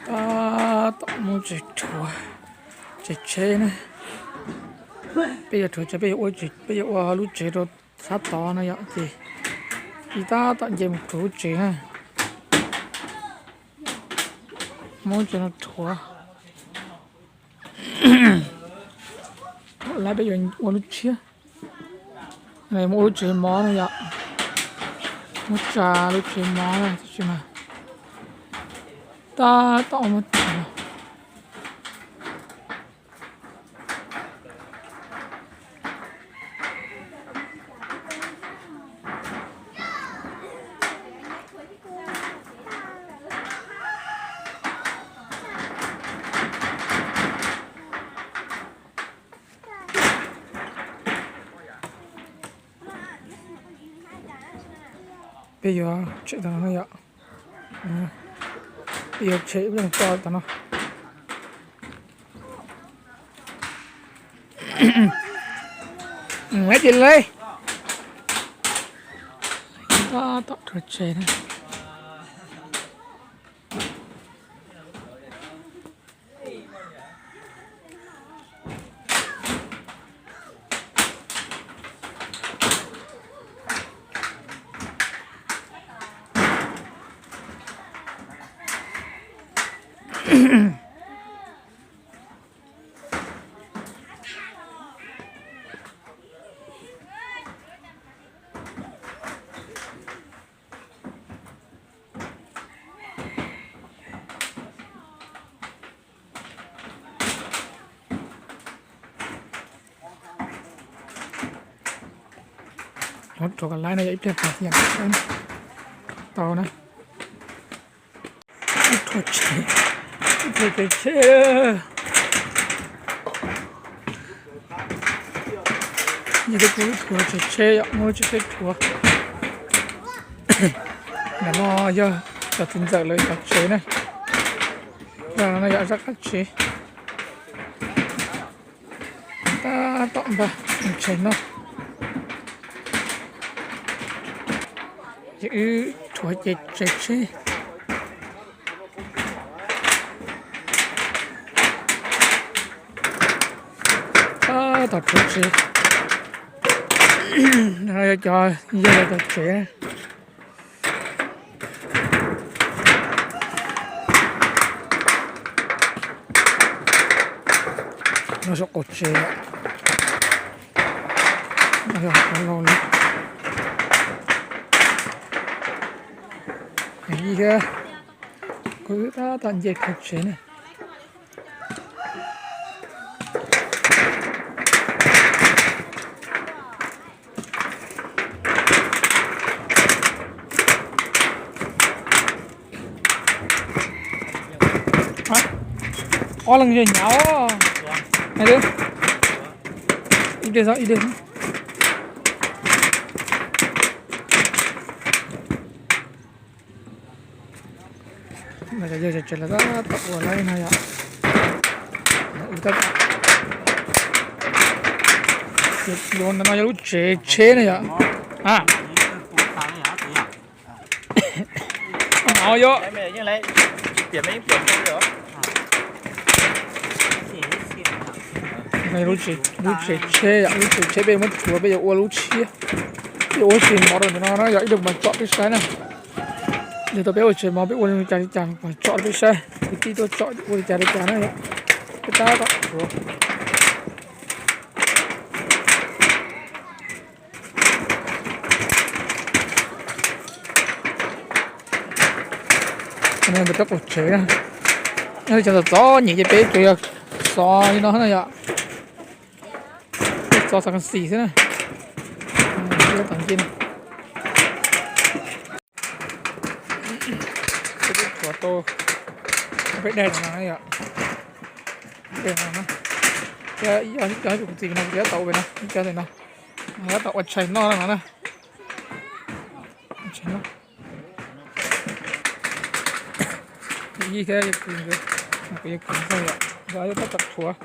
Tab tom muab tsev rhuav, tsev tsheb na. Peb yuav rhuav tsev, peb yuav ua, peb yuav ua lub tsev rau sab tod no yom, ces ib tab tom nce mus rhuav lub tsev na. Muab lub tsev no rhuav, lawv peb yuav ua lub tshiab. Muab ua lub tsev mov no yom, muab tsa lub tsev mov na, tab tom muab tsa. Peb yuav tshem tau no yom. Peb yuav tshem ib leeg tso tau no. Ib ces lawv tab tom rhuav tsev na. Rhuav kom laib no yog ib pliag pom yam tau na. Ib rhuav tsev, ib rhuav tsev tsheb. Yog kuv rhuav tsev tsheb yom, muab tsev tsheb rhuav. Ntawm no yog cov txiv ntxawm lawv cov tsev na. Zaj no yog zaj qab tsev. Tab tom npaj tsev no. Ces wb rhuav ces tsev tsheb. Tab tom rhuav tsev. No yog cov, yog cov tsev. No yog qaum tsev, no yog qhov laus li. Thiab kuv tab tom nce rhuav tsev na. Ob leeg hnyav os. Ib, ib, yawg tsev lawv tab tom ua lawm no yom. Ua tab tom, no yog lub tsev tsheb na yom. Lub tsev tsheb yom, lub tsev tsheb peb muab rhuav peb yuav ua lub tshiab, peb yuav ua tsev mov rau ntawm no na yom, ib tug mas tsom peb saib na. Yog tau peb ua tsev mov peb ua li cas li cas mas tsom rau peb saib, kwv tij tuaj tsom ua li cas li cas na yom. Peb tab tom rhuav. Peb qaum tsev na, yog li cov txom txom nyem ces peb tsuas yog xov li no na yom. Peb xov xov kas xis xwb na. Peb rhuav tau, peb daig no yom. Thiab ib co tus txiv no kuv tab tom ua pem no, ib co ntawm no, tab tom ua tshais noj no na. Ib thiab yawg Kwv, kuv yawg Kwv ntxawg yom, tab tom rhuav.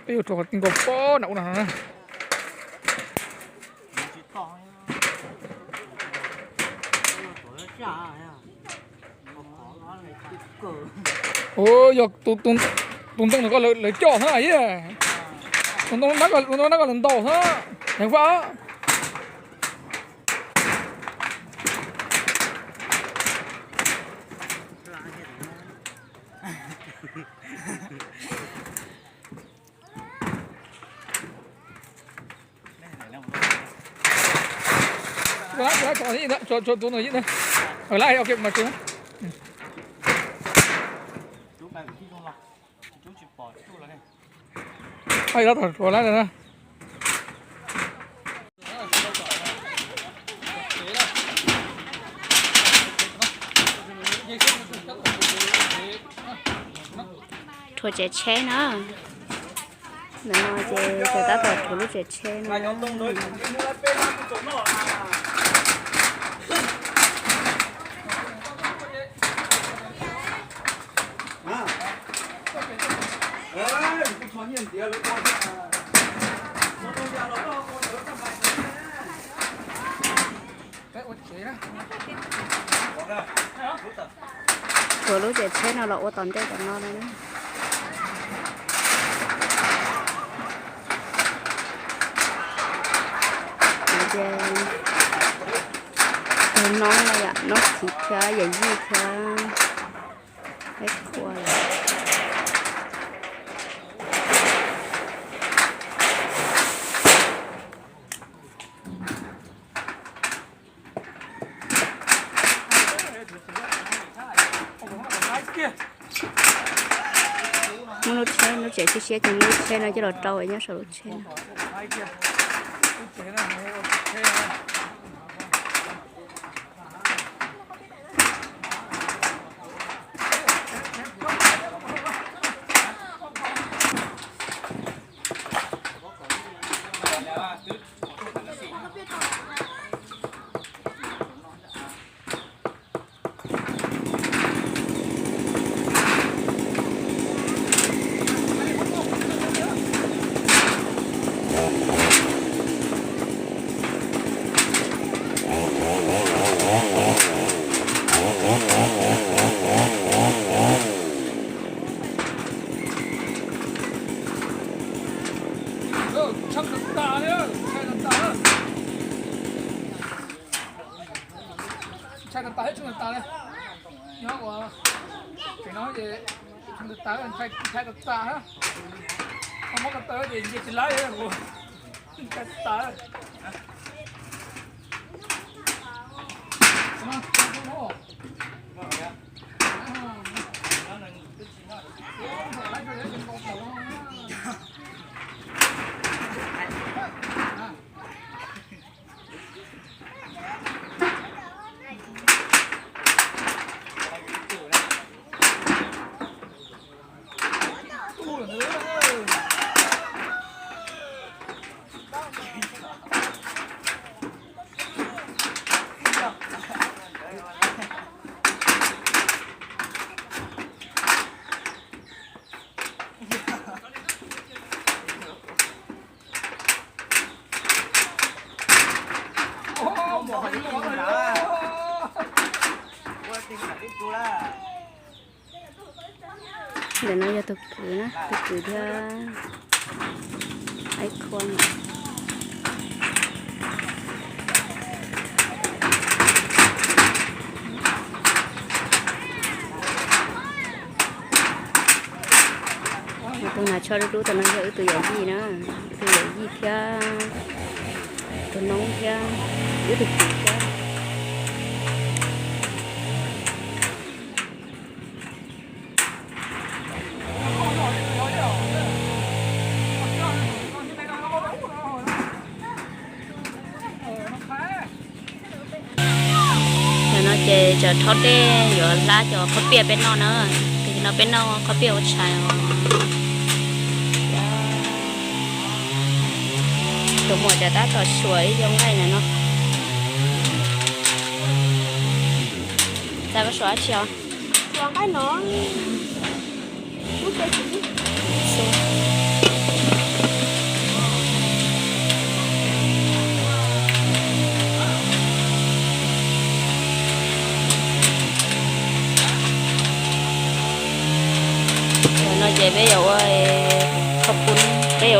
Peb yuav rhuav qhov ti nkaus pob nram ub no na. Yog tus ntoo no koj lawv coj xwb, tus ntoo no koj lawv ntaus xwb, heev faj. Rhuav tsev tsheb na. Ntawm no ces tab tom rhuav lub tsev tsheb no. Rhuav lub tsev tsheb no los ua tom ntej tom no na. Ces tus noob no yom, noob chiv thiab yawm yij thiab ib qhua lawm. Muab lub tsheb, lub tsev siab siab ces muab lub tsheb no coj los rau nyob saum lub tsheb no. Ntshai tas tas thiab, tsoo tas tas li. Nyob ua tsev no ces ntshai tas tas, ntshai tas tas, muab ko taw ces nce tsis laib, ntshai tas tas. Ntawm no yog tus kwv na, tus kwv thiab ib qhua no. Tus hnav tsho dub dub tom no yog wb tus yawm yij na, wb tus yawm yij thiab tus noob thiab wb tus kwv thiab. Ntawm no ces tseem rhaub dej yuav hlab cov khaub piaj peb noj na. Tam sim no peb noj khaub piaj ua tshais os. Tus muam tseem tab tom suam ib co nqaij ntawm no. Ntxhais, koj suam dab tsi os?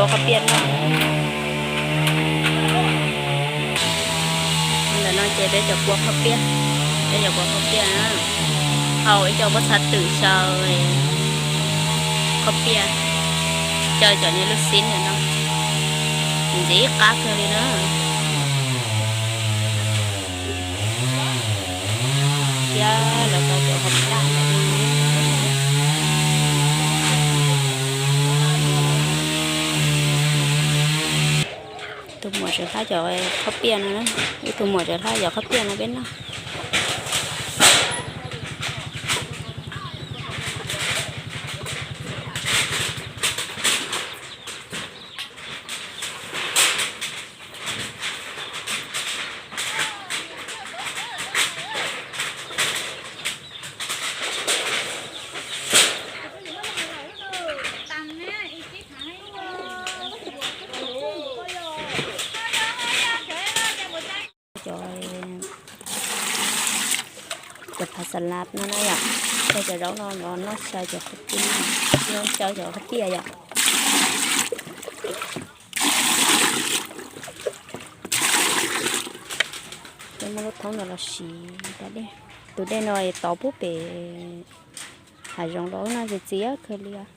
Qhob piaj no. Ntawm no ces peb cov kua qhob piaj, peb cov kua qhob piaj na. Hau ib co pob txha twm xyaw qhob piaj, xyaw cov niag lub xib ntawm no, ntxiv qab kawg li na. Thiab lawv tau cov hom laj ntawm no. Tus muam tseem hlab cov qhob piaj no, ib tug muam tseem hlab cov qhob piaj no peb noj. Cov, cov phav xas las no na yom, cov zaub no los noj xyaw cov qhob piaj, noj xyaw cov qhob piaj yom. Peb muab lub thoob no los siv da dej. Tus dej no tov pub pem hav zoov los no txiv txiv kawg li os.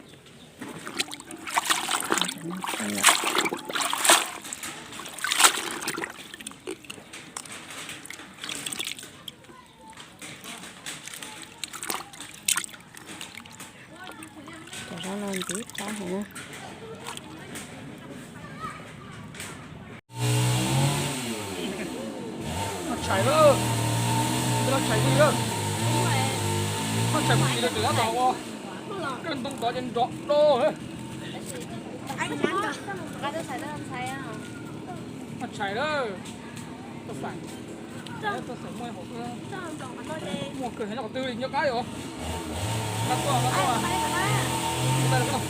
Cov zaub no ntxiv qab heev na. Tshais lawm, tshais lawm, tshais mus li lawm, tshais mus li lawm, tshais mus li lawm, tshais mus li lawm, tshais mus li lawm. Tshais lawm, tshais, muaj kawg, nyob qhov twg li nyob qab os. Qab tuaj, qab tuaj.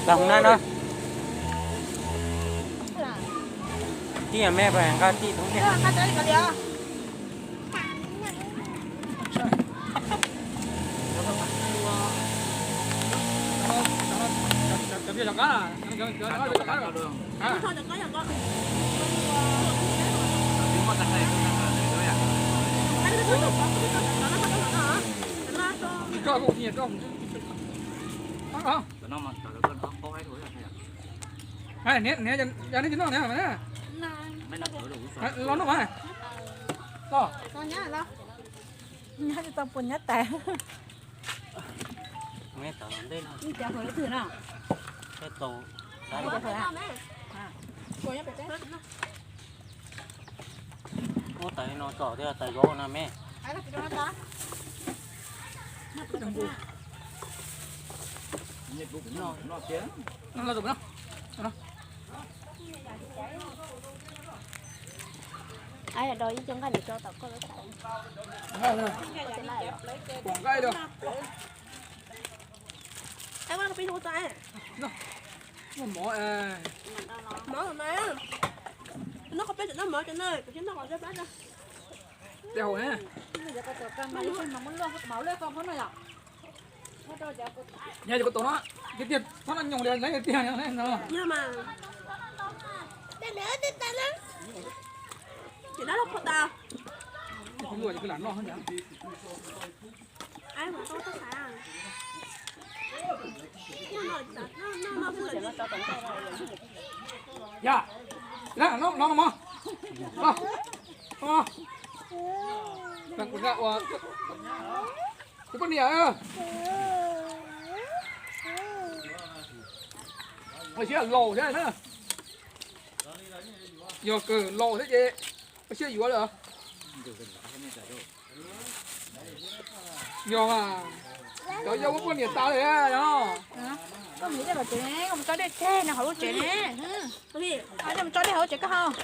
Tag na no. Tij me pas nqa tij tub. Los noj mas. Los. Nyob tsis tau puas nyob tais. Ib cov hauv lub twg no? Ib cov hauv. Ua tais no tsom thiab tais zov na me. Ib co nqaij no tso tom koj lub tais. Mov, mov, no koj peb tseem noj mov tseem na, kuv thiaj noj qhov zaj plab tso. Tej hauv ne. Yog koj tus no, tiag tiag, txhob noj nyoos li, leej tiag no. Luaj ces kuv lam noj. Yog, los no mog. Kuv poj niam, ua siab laus thiab na. Yog kawg laus thiab ces ua siab yuav lawm. Yog mas, cov yau muab poj niam tas lawm no. Koj mus tso dej tseg no hauv lub tsev ne. Koj mus tso dej hauv tsev koj haus.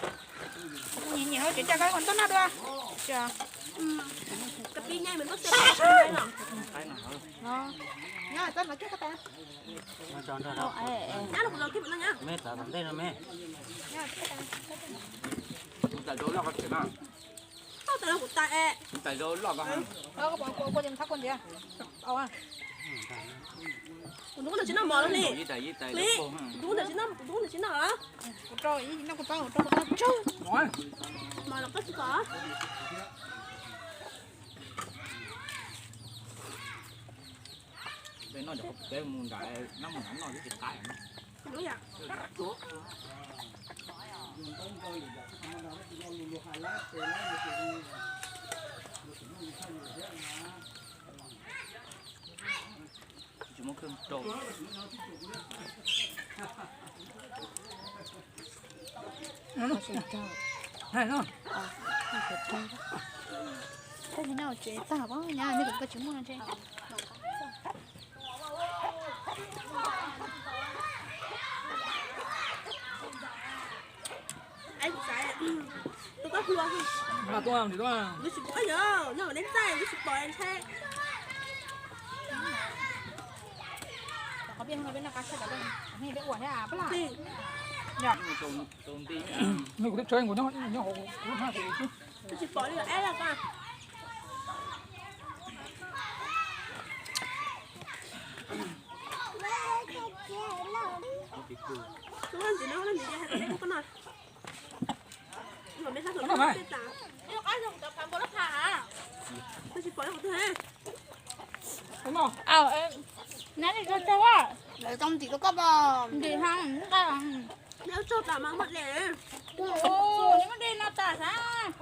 Nyiam nyiam hauv tsev cas koj mus noj dua. Kuv ntawm tsis noj mov li. Kuv ntawm tsis noj, kuv ntawm tsis noj. Peb noj cov peb mus nram, noj mus nram noj twb tsis qab. Tsis muaj kawg rau. Koj tsis noj tsev tag pab nyab, nej kom koj tsis muaj tsev. Tus koj hlua, tus tsis pom, noj neb txaij tus tsis pom ntshai. Qhov peb noj qab tshaj, peb ua thiab pab laj. Nws kuv twb tshawb nkaus nyob hauv kuv lub hnab xwb. Tus tsis pom li ab laj koj. Tus ntxim no, tus ntxim no hais kom peb muab koj noj. Neb li tau tau, lawv tau ntim rau koj pom ntim ha. Neb tsaug tas mas muaj dej. Neb muaj dej no tas xav.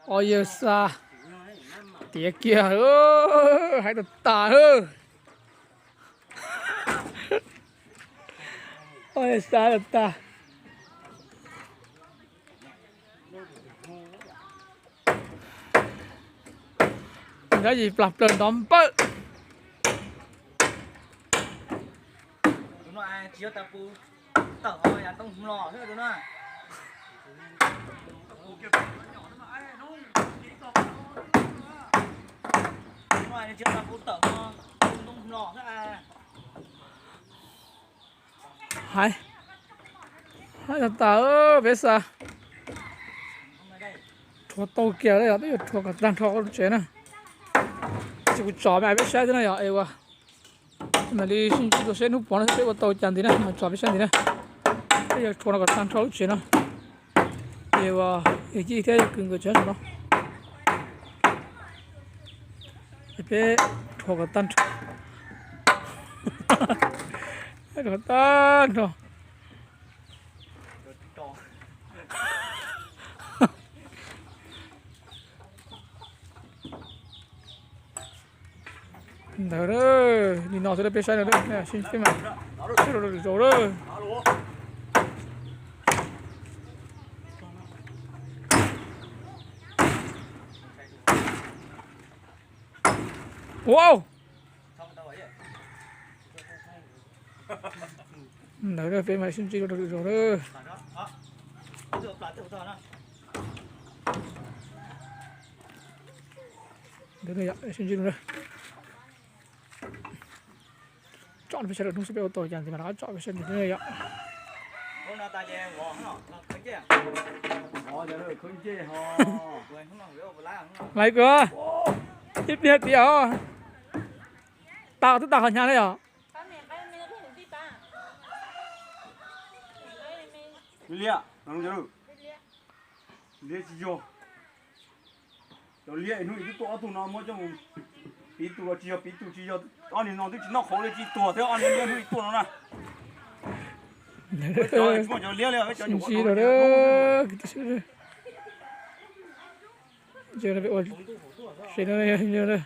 Ob yawg xa tiav kiag, hais tas tas. Ob yawg xa tas tas. Nyob yim plas plaws nrov npawj. Tsis yog tas pus tawm ho yav ntoo hlo xwb tus no. Tsis yog tas pus tawm ho ntoo hlo xwb. Hais, hais tas tas peb xa. Rhuav tau kiag lawm yog twb yuav rhuav kom tag nrho lub tsev na. Ces kuv tsom me peb saib xwb na yog es ua mam li sib ntsib dua seb hnub puav no peb ua tau cas ntxiv na, mam tsom peb saib ntxiv na. Peb yuav rhuav no kom tag nrho lub tsev no. Es ua yawg Cib thiab yawg Kws nkawd tsev no. Peb rhuav kom tag nrho. Rhuav tag nrho. Ntawd, nim no xwb peb saib no, sib ntsib mas saib rau lwm zaus lawm. Ua, ntawd peb mam sib ntsib rau lwm zaus lawm. Ntawd yom, sib ntsib rau. Tsom peb saib lwm hnub xwb peb ua tau cas ntxiv mas rov qab tsom peb saib ntxiv yom. Maiv Kws, ib pliag tias tas twb tas qhov hnyav na yom. Liab, liab tsis yog. Cov liab hnub ib twb tuaj ob tug no muab coj mus piv tus los tsis yog, piv tus tsis yog, ob niag no twb tsis noj qhauv li tsis tuag thiab ob niag liab hnub ib tuaj no na. Sib ntsib rau, ces ua se no.